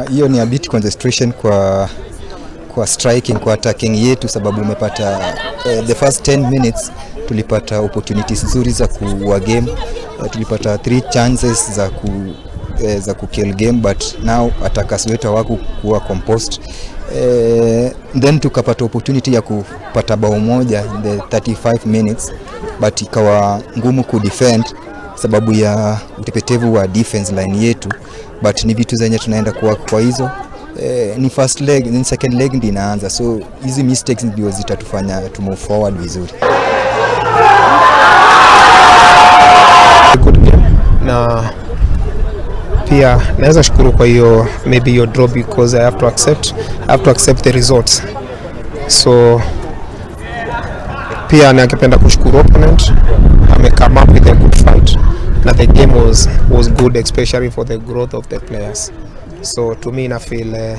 Hiyo ni a bit concentration kwa striking, kwa attacking yetu, sababu umepata the first 10 minutes tulipata opportunities nzuri za kuwa game. Tulipata three chances za ku kill game, but now attackers wetu hawakuwa composed. Then tukapata opportunity ya kupata bao moja in the 35 minutes, but ikawa ngumu kudefend sababu ya utepetevu wa defense line yetu, but ni vitu zenye tunaenda kwa hizo. Ni first leg, ni second leg ndio inaanza, so hizi mistakes ndio zitatufanya to move forward vizuri. Good game, na pia naweza shukuru kwa hiyo maybe hiyo draw, because I have to accept the results. So pia ningependa kushukuru opponent, ame come up with a good fight na the game was good, especially for the growth of the players. So to me na feel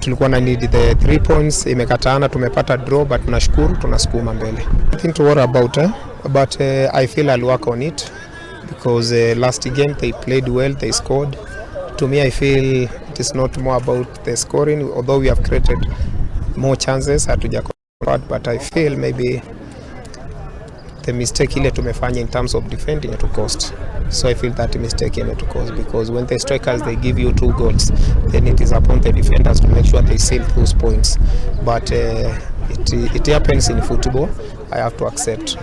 tulikuwa na need the 3 points, imekataana, tumepata draw, but tunashukuru, tunasukuma mbele. Nothing to worry about, eh? But I feel I'll work on it because last game they played well, they scored. To me, I feel it is not more about the scoring, although we have created more chances, hatuja convert, but I feel maybe the mistake ile tumefanya in terms of defending to cost. So I feel that mistake imetu cost, because when the strikers, they give you two goals, then it is upon the defenders to make sure they seal those points. But it happens in football. I have to accept.